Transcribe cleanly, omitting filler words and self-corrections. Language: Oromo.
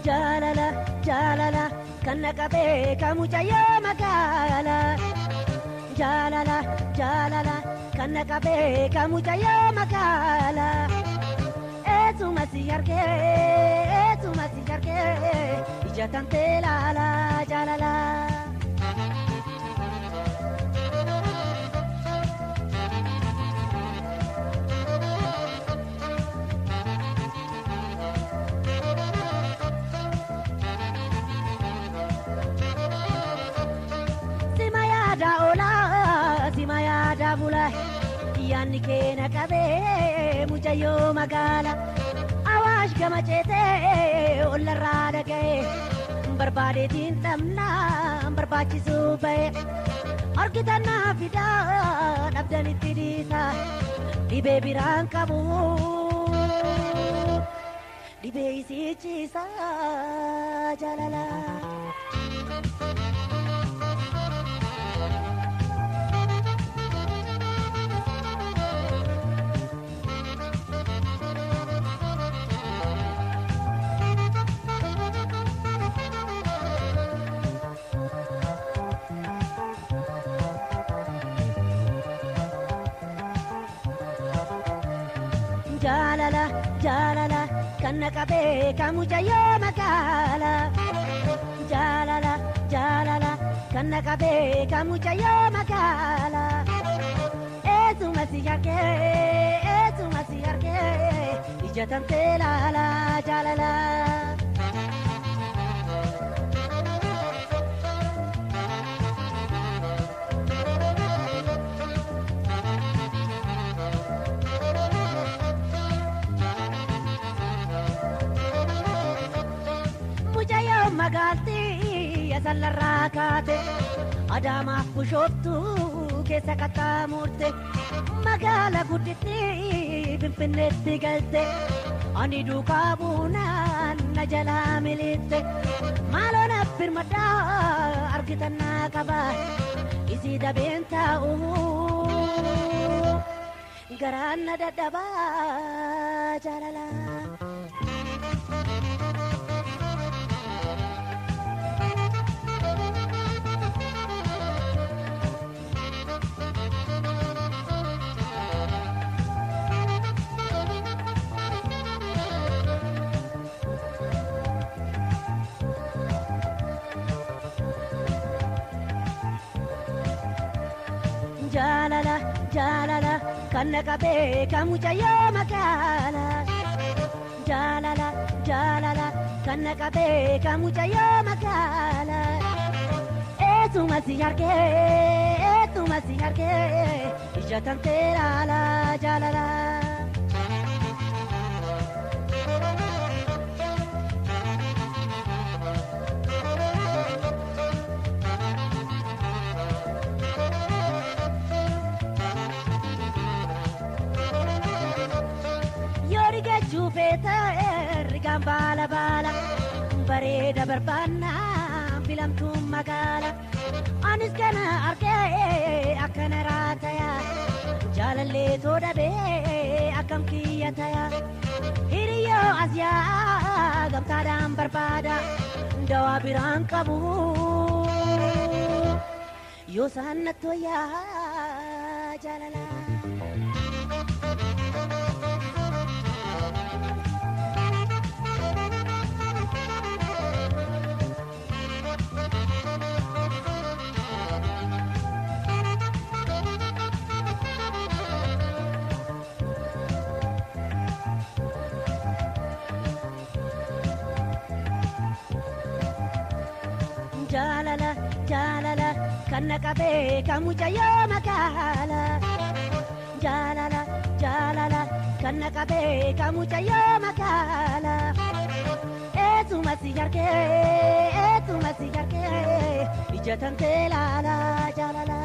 Jaalala jaalala kan na qabee kan mucayyoo magaala. Jaalala jaalala kan na qabee kan mucayyoo magaala. Eessuma si argee eessuma si argee ija tantee laala jaalala. Sima yaada bula yaanni keena qabee mucayyoo magaala. Awaash gama ceetee ollarraa dhaga'ee barbaadeetiin dhabnaa barbaachisuu ba'e. Argitannaa fidaa dhabdanitti dhiisa dhibee biraan qabu dhibee isii ciisa jaalala. Jaalala jaalala kan na qabee kan mucayyoo magaala. Jaalala jaalala kan na qabee kan mucayyoo magaala. Eessuma si argee eessuma si argee ija tantee laala jaalala. Magaaltii asallarraa kaate Adaamaaf Bishooftuu keessa qaxxaamurte magaala gudditti Finfinneetti galte ani duukaa buunaan na jalaa militte maaloo na birmadhaa argitannaa qaba isii dabeen taa'u garaan na dadhabaa jaalala. Jaalala jaalala kan na qabee kan mucayyoo magaala. Jaalala jaalala kan na qabee kan mucayyoo magaala. Eessuma si argee eessuma si argee ija tantee laala jaalala. Rigaan baala baala bareeda barbaannaa filamtuun magaala. Anis kana argee akkana raataya jaalallee too dhabee akkam kiyya taya. Hiriyyoo as yaa gamtaadhaan barbaada dawaa biraan qabu yoo isaan natti wayyaa jaalala. Jaalala jaalala kan na qabee kan mucayyoo magaala. Jaalala jaalala kan na qabee kan mucayyoo magaala. Eessuma si argee eessuma si argee ija tantee laala jaalala.